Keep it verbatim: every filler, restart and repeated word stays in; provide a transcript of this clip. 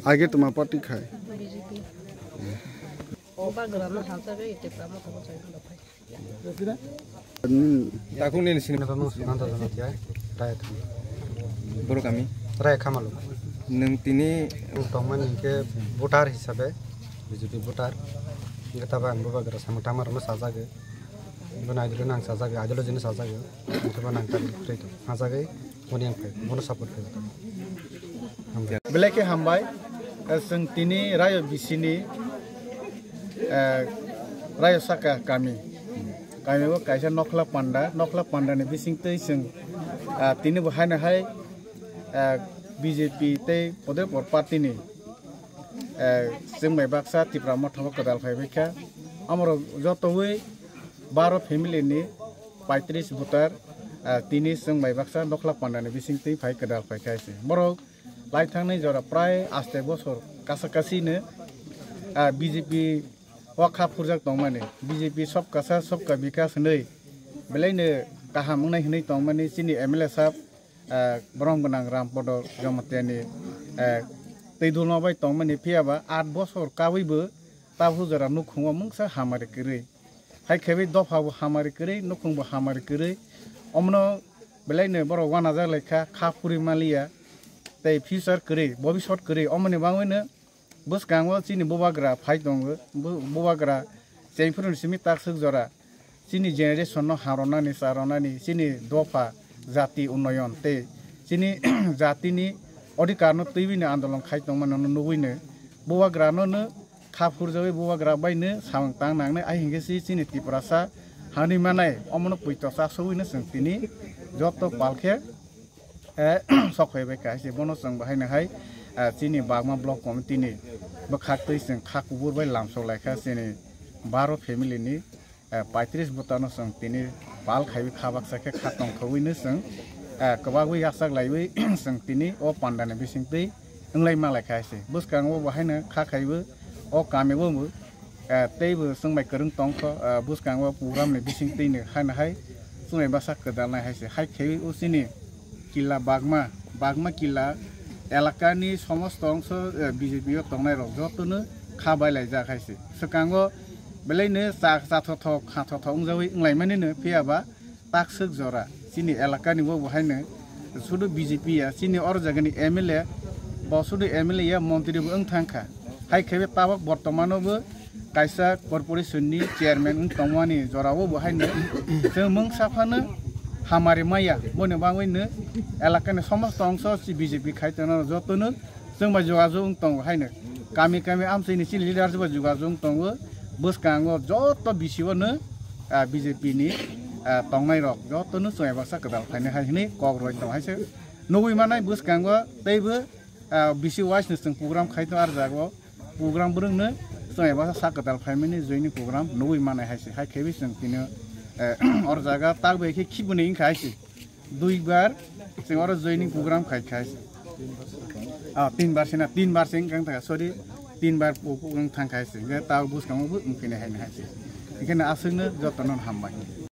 Age tuma party khai? B J P. Bubagra no hajagwi Tipra Motha bo join khlai phai. Takung nini sini. Nokha mung sumanta jana tiya. Raya kami. Boro kami. Raya kamalu. Nung tini. Tongmani ke voter hisabe, B J P voter. Gata bang Bubagra samung tamar no sajagwi. Bana idolo nang sajagwi, idolo jini sajagwi. Nokha nang tari free to. Sajagwi. Boni ang phai, bono support khlai. Belai khe hambai, eh, chwng tini Rayo bisini, eh, Rayo saka kami. Kami o kaisa Nokhla Panda, Nokhla Panda ni bising twi chwng, ah, tini bo haino hai, eh, B J P tei Podepur party ni, eh, chwng bai baksa Tipra Motha o kwdal phai bai kha. Amoro jotowi baro family ni paitris voter, ah, tini chwng bai baksa Nokhla Panda ni bising twi phai kwdal phai kha se. Borok lai thangnai jora prai aste bosor kasa kasi no, ah, B J P o kha phurjak tongmani. B J P sobka saath, sobka vikas hinwi belai no kaham wngnai hinwi tongmani chini M L A sahab, ah, borom gwnang Rampodo Jamatia ni, ah, twi dulma bai tongmani, phiya ba aat bosor kawi bo tabuk jora nukhung o mungsa hamari kwrwi. Hai khe bai dopha bo hamari kwrwi, nukhung bo hamari kwrwi. Omono belai no borok uanajak lai kha, kha phuri maliya, tei future kwrwi, bobisot kwrwi. Omoni bagwi no bwskango chini Bubagra phai tongo. Bu-, Bubagra chengphuru ni simi takswk jora chini generation no harwnani, charwnani, chini dopha jati unnoyon tei chini jatini odhikar no twiwi no andolon khai tongmani no nugwi no Bubagra no no kha phurjagwi Bubagra bai no samung tang nangnai, ai hinkhe si chini Tiprasa hanwi manai, omono puito chasogwi no chwng tini joto pal khe, eh, sok phai bai kha se. Bono chwng bahai no hai, eh, chini Bagma Block Committee ni bwkhak twi chwng kha kubur bai lamsok lai kha chini baro family ni, eh, paitris bwtano chwng tini pal khaiwi kha baksa khe kha tongthogwi no chwng, eh, kwbagwi yachak laiwi chwng tini o pandani bisingtwi wnglai malai kha se. Bwskango bo haino kha khaiwi o kami bo, eh, teibo chwng bai kwrwng tongkho, eh, bwskango program ni bisingtwi no haino hai chwng bai bwsa kwdalnai hai se. Hai khaiwi o chini killa Bagma, Bagma killa elakani somosto ongso, eh, B J P o tongnai rok jotono kha bai laijak hai se. Swkango belai no cha-, chathothok, khathothok wngjawi wnglaimani no, phiya ba takswk jora chini elakani bo bo haino sudu B J P ya, chini oro jagani M L A, bo sudu M L A ya, montri bo wng thang kha. Hai khe tabok bortomano bo kaisa corporation ni chairman wng tongmani jorao bo haino chwng mungsa phano hamari maya, boni bagwi no elakani somosto ongso si B J P khai tongo jotono chwng bai jogajog wng tongo haino. Kami kami amchaini chini leader bai jogajog wng tongo. Bwskango joto B C O no, ah, B J P ni, ah, tongnai rok jotono chwng bai baksa kwdal phainai hai hwnwi kok roi tong hai se nugwi manai. Bwskango teibo, ah, B C wise no chwng program khai tongo, ar jago program bwrwng no chwng bai baksa sak kwdal phaimani joini program nugwi manai hai se. Hai khe bai chwng tini, eh, or jaga tak bai khe khibini wngkha hai se. Dui bar chwng oro joining program khai khai. Ah, tin bar sina, tin bar sing kang ta, sorry, tin bar pu-, pu-, wng thang khai se. Ge tao bus kamo bu wng phine hai hai se. Ikhene aswkno jotono hambai.